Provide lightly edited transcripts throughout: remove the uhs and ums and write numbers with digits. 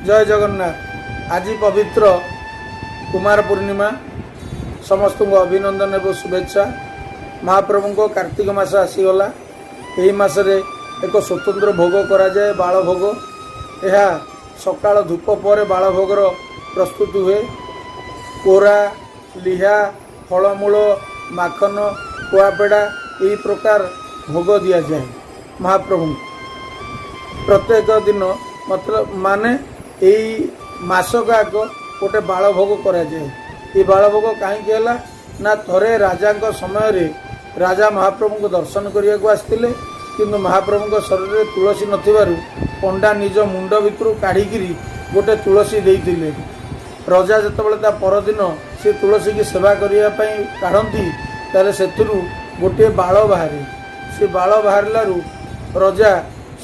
ଜୟ ଜଗନ୍ନାଥ। ଆଜି ପବିତ୍ର କୁମାର ପୂର୍ଣ୍ଣିମା। ସମସ୍ତଙ୍କୁ ଅଭିନନ୍ଦନ ଏବଂ ଶୁଭେଚ୍ଛା। ମହାପ୍ରଭୁଙ୍କ କାର୍ତ୍ତିକ ମାସ ଆସିଗଲା। ଏହି ମାସରେ ଏକ ସ୍ୱତନ୍ତ୍ର ଭୋଗ କରାଯାଏ, ବାଳଭୋଗ। ଏହା ସକାଳ ଧୂପ ପରେ ବାଳଭୋଗର ପ୍ରସ୍ତୁତ ହୁଏ। କୋରା, ଲିହା, ଫଳମୂଳ, ମାଖନ, ଖୁଆପେଡ଼ା, ଏହି ପ୍ରକାର ଭୋଗ ଦିଆଯାଏ ମହାପ୍ରଭୁଙ୍କୁ ପ୍ରତ୍ୟେକ ଦିନ। ମତଲବ ମାନେ ଏଇ ମାସକ ଆଗ ଗୋଟେ ବାଳଭୋଗ କରାଯାଏ। ଏ ବାଳଭୋଗ କାହିଁକି ହେଲା ନା, ଥରେ ରାଜାଙ୍କ ସମୟରେ ରାଜା ମହାପ୍ରଭୁଙ୍କୁ ଦର୍ଶନ କରିବାକୁ ଆସିଥିଲେ। କିନ୍ତୁ ମହାପ୍ରଭୁଙ୍କ ଶରୀରରେ ତୁଳସୀ ନଥିବାରୁ ପଣ୍ଡା ନିଜ ମୁଣ୍ଡ ଭିତରୁ କାଢ଼ିକିରି ଗୋଟେ ତୁଳସୀ ଦେଇଥିଲେ। ରଜା ଯେତେବେଳେ ତା ପରଦିନ ସେ ତୁଳସୀକି ସେବା କରିବା ପାଇଁ କାଢ଼ନ୍ତି, ତାହେଲେ ସେଥିରୁ ଗୋଟିଏ ବାଳ ବାହାରେ। ସେ ବାଳ ବାହାରିଲାରୁ ରଜା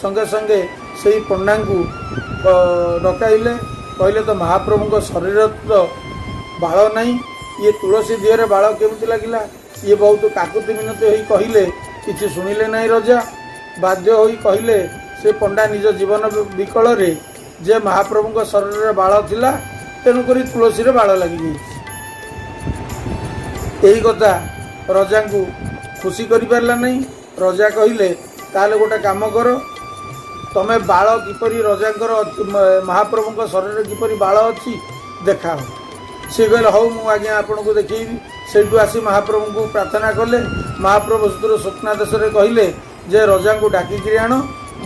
ସଙ୍ଗେ ସଙ୍ଗେ ସେଇ ପଣ୍ଡାଙ୍କୁ ଡକାଇଲେ। କହିଲେ ତ ମହାପ୍ରଭୁଙ୍କ ଶରୀର ତ ବାଳ ନାହିଁ, ଇଏ ତୁଳସୀ ଦେହରେ ବାଳ କେମିତି ଲାଗିଲା? ଇଏ ବହୁତ କାକୁତି ମିନତି ହୋଇ କହିଲେ, କିଛି ଶୁଣିଲେ ନାହିଁ ରଜା। ବାଧ୍ୟ ହୋଇ କହିଲେ ସେ ପଣ୍ଡା ନିଜ ଜୀବନ ବିକଳରେ ଯେ ମହାପ୍ରଭୁଙ୍କ ଶରୀରରେ ବାଳ ଥିଲା, ତେଣୁକରି ତୁଳସୀରେ ବାଳ ଲାଗିଯାଇଛି। ଏହି କଥା ରଜାଙ୍କୁ ଖୁସି କରିପାରିଲା ନାହିଁ। ରଜା କହିଲେ, ତାହେଲେ ଗୋଟେ କାମ କର, ତମେ ବାଳ କିପରି ରଜାଙ୍କର, ମହାପ୍ରଭୁଙ୍କ ଶରୀରରେ କିପରି ବାଳ ଅଛି ଦେଖାଅ। ସିଏ କହିଲେ, ହଉ, ମୁଁ ଆଜ୍ଞା ଆପଣଙ୍କୁ ଦେଖେଇବି। ସେଇଠୁ ଆସି ମହାପ୍ରଭୁଙ୍କୁ ପ୍ରାର୍ଥନା କଲେ। ମହାପ୍ରଭୁ ସେଥିରୁ ସ୍ୱପ୍ନାଦେଶରେ କହିଲେ ଯେ ରଜାଙ୍କୁ ଡାକିକିରି ଆଣ,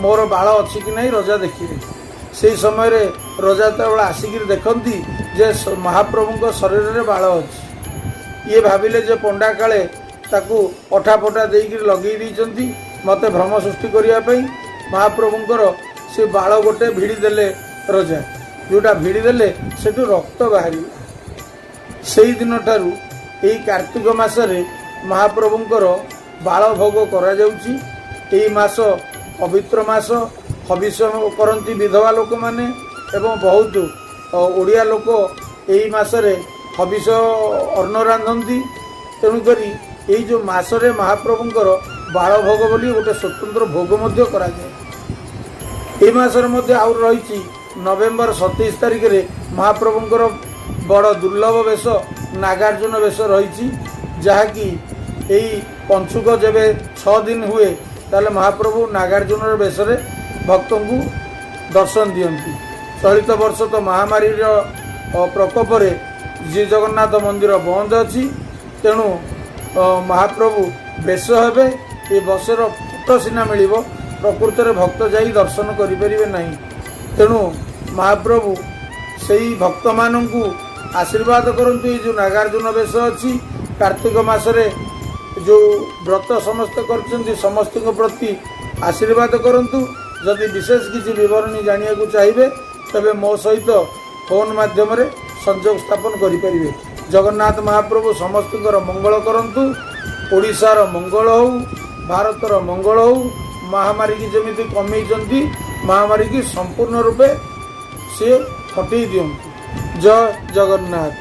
ମୋର ବାଳ ଅଛି କି ନାହିଁ ରଜା ଦେଖିବେ। ସେଇ ସମୟରେ ରଜା ଯେତେବେଳେ ଆସିକିରି ଦେଖନ୍ତି ଯେ ମହାପ୍ରଭୁଙ୍କ ଶରୀରରେ ବାଳ ଅଛି, ଇଏ ଭାବିଲେ ଯେ ପଣ୍ଡା କାଳେ ତାକୁ ଅଠା ଫଟା ଦେଇକିରି ଲଗେଇ ଦେଇଛନ୍ତି ମୋତେ ଭ୍ରମ ସୃଷ୍ଟି କରିବା ପାଇଁ। ମହାପ୍ରଭୁଙ୍କର ସେ ବାଳ ଗୋଟେ ଭିଡ଼ି ଦେଲେ ରଜା। ଯେଉଁଟା ଭିଡ଼ି ଦେଲେ, ସେଠୁ ରକ୍ତ ବାହାରିଲା। ସେଇ ଦିନଠାରୁ ଏଇ କାର୍ତ୍ତିକ ମାସରେ ମହାପ୍ରଭୁଙ୍କର ବାଳ ଭୋଗ କରାଯାଉଛି। ଏଇ ମାସ ପବିତ୍ର ମାସ। ହବିଷ କରନ୍ତି ବିଧବା ଲୋକମାନେ ଏବଂ ବହୁତ ଓଡ଼ିଆ ଲୋକ ଏଇ ମାସରେ ହବିଷ ଅନ୍ନ ରାନ୍ଧନ୍ତି। ତେଣୁକରି ଏଇ ଯେଉଁ ମାସରେ ମହାପ୍ରଭୁଙ୍କର ବାଳ ଭୋଗ ବୋଲି ଗୋଟେ ସ୍ୱତନ୍ତ୍ର ଭୋଗ ମଧ୍ୟ କରାଯାଏ। ଏଇ ମାସରେ ମଧ୍ୟ ଆଉ ରହିଛି, ନଭେମ୍ବର 27 ତାରିଖରେ ମହାପ୍ରଭୁଙ୍କର ବଡ଼ ଦୁର୍ଲଭ ବେଶ ନାଗାର୍ଜୁନ ବେଶ ରହିଛି, ଯାହାକି ଏଇ ପଞ୍ଚୁକ ଯେବେ 6 ଦିନ ହୁଏ, ତାହେଲେ ମହାପ୍ରଭୁ ନାଗାର୍ଜୁନର ବେଶରେ ଭକ୍ତଙ୍କୁ ଦର୍ଶନ ଦିଅନ୍ତି। ଚଳିତ ବର୍ଷ ତ ମହାମାରୀର ପ୍ରକୋପରେ ଶ୍ରୀ ଜଗନ୍ନାଥ ମନ୍ଦିର ବନ୍ଦ ଅଛି। ତେଣୁ ମହାପ୍ରଭୁ ବେଶ ହେବେ, ଏ ବେଶର ଫଟୋ ସିନା ମିଳିବ, ପ୍ରକୃତରେ ଭକ୍ତ ଯାଇ ଦର୍ଶନ କରିପାରିବେ ନାହିଁ। ତେଣୁ ମହାପ୍ରଭୁ ସେଇ ଭକ୍ତମାନଙ୍କୁ ଆଶୀର୍ବାଦ କରନ୍ତୁ। ଏଇ ଯେଉଁ ନାଗାର୍ଜୁନ ବେଶ ଅଛି, କାର୍ତ୍ତିକ ମାସରେ ଯେଉଁ ବ୍ରତ ସମସ୍ତେ କରିଛନ୍ତି, ସମସ୍ତଙ୍କ ପ୍ରତି ଆଶୀର୍ବାଦ କରନ୍ତୁ। ଯଦି ବିଶେଷ କିଛି ବିବରଣୀ ଜାଣିବାକୁ ଚାହିଁବେ, ତେବେ ମୋ ସହିତ ଫୋନ୍ ମାଧ୍ୟମରେ ସଂଯୋଗ ସ୍ଥାପନ କରିପାରିବେ। ଜଗନ୍ନାଥ ମହାପ୍ରଭୁ ସମସ୍ତଙ୍କର ମଙ୍ଗଳ କରନ୍ତୁ। ଓଡ଼ିଶାର ମଙ୍ଗଳ ହେଉ, ଭାରତର ମଙ୍ଗଳ ହେଉ। ମହାମାରୀକି ଯେମିତି କମେଇଛନ୍ତି, ମହାମାରୀକି ସମ୍ପୂର୍ଣ୍ଣ ରୂପେ ସିଏ ହଟେଇ ଦିଅନ୍ତୁ। ଜୟ ଜଗନ୍ନାଥ।